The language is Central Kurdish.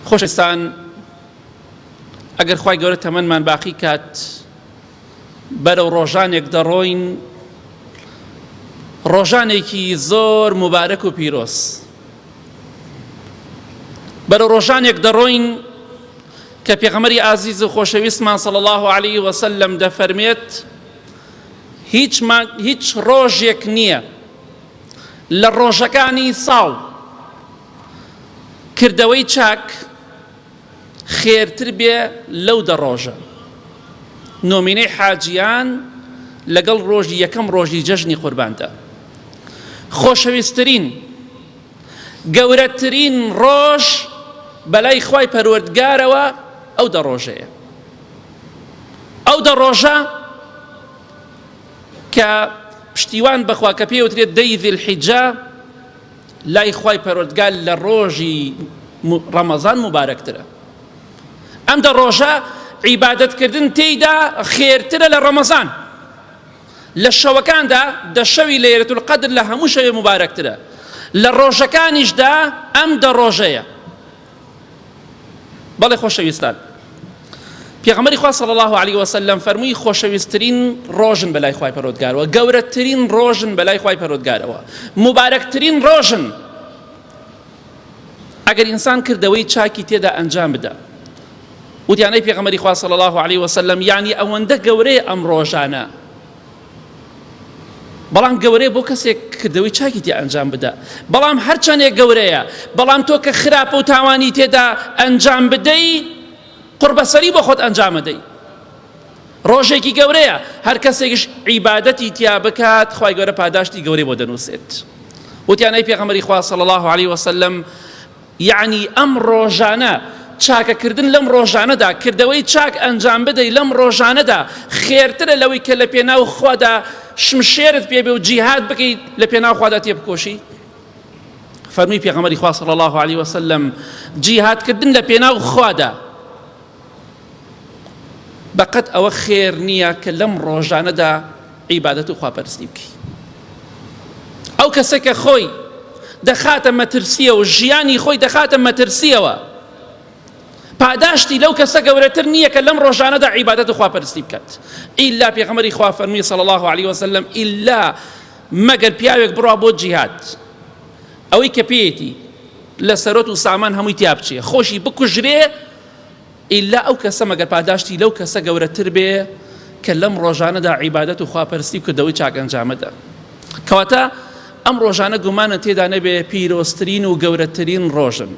خۆشەویستان ئەگەر خوای گەورە تەمەنمان باقی کات بەرەو ڕۆژانێک دەڕۆین ڕۆژانێکی زۆر مبارەک و پیرۆز بەرەو ڕۆژانێک دەڕۆین کە پێغەمبەری ئازیز و خۆشەویستمان صلی الله علیه وسلم دەفەرمێت هیچ هیچ ڕۆژێک نییە لە ڕۆژەکانی ساڵ کردەوەی چاک خێرتر بێ لەو دە ڕۆژە. نۆمینەی حاجیان لەگەڵ ڕۆژی یەکەم ڕۆژی جەژنی قورباندا. خۆشەویستترین، گەورەترین ڕۆژ بەلای خوای پەروەردگارەوە ئەو دە ڕۆژەیە. ئەو دە ڕۆژە کە پشتیوان بەخوا کە پێوترێت دەی ذی الحجە لای خوای پەروەردگار لە ڕۆژی ڕەمەزان موبارەکترە. ئەم دە ڕۆژە عیبادەتکردن تێیدا خێرترە لە ڕەمەزان. لە شەوەکاندا دە شەوی لەیلەت القدر لە هەموو شەوێ موبارەکترە. لە ڕۆژەکانیشدا ئەم دە ڕۆژەیە. بەڵێ خۆشەویستان پێغەمبەری خوا صلی الله علیه وسلم فەرمووی خۆشەویستترین ڕۆژن بەلای خوای پەروەردگارەوە گەورەترین ڕۆژن بەلای خوای پەروەردگارەوە مبارەکترین ڕۆژن ئەگەر ئینسان کردەوەی چاکی تێدا ئەنجام بدا وتیانەی پێغەمبەری خوا صلی الله علیه وسلم یعنی ئەوەندە گەورەیە ئەم ڕۆژانە بەڵام گەورەیە بۆ کەسێک کردەوەی چاکی تێ ئەنجام بدا بەڵام هەرچەندێک گەورەیە بەڵام تۆ کە خراپە و تاوانی تێدا ئەنجام بدەی قڕبەسەری بۆ خۆت ئەنجامەدەی ڕۆژێکی گەورەیە هەر کەسێکش عیبادەتی تیا بکات خوای گەورە پاداشتی گەورەی بۆ دەنووسێت وتیان ئەی پێغەمبەری خوا صلی الله علیه وسلم یەعنی ئەم ڕۆژانە چاکەکردن لەم ڕۆژانەدا کردەوەی چاک ئەنجام بدەی لەم ڕۆژانەدا خێرترە لەوەی کە لە پێناو خوادا شمشێرت پێ بێ و جیهاد بکەیت لە پێناو خوادا تێبکۆشی فەرمی پێغەمبەری خوا صلی الله علیه وسلم جیهادکردن لە پێناو خوادا بەقەت ئەوە خێر نییە کە لەم ڕۆژانەدا عیبادەت و خواپەرستی بکەی ئەو کەسە کە خۆی دەخاتە مەترسیەوە ژیانی خۆی دەخاتە مەترسیەوە پاداشتی لەو کەسە گەورەتر نییە کە لەم ڕۆژانەدا عیبادەت و خواپەرستی بکات ئیلا پێغەمبەری خوا فەرمووی صلی الله علیه وسلم ئیلا مەگەر پیاوێک بڕوا بۆ جیهاد ئەوەی کە پێیەتی لە سەرۆت و سامان هەمووی تیا بچێ خۆشی بکوژرێ ئیلا ئەو کەسە مەگەر پاداشتی لەو کەسە گەورەتر بێ کە لەم ڕۆژانەدا عیبادەت و خواپەرستی و کردەوەی چاک ئەنجامەدا. کەواتە ئەم ڕۆژانە گومانە تێدا نەبێ پیرۆزترین و گەورەترین ڕۆژن.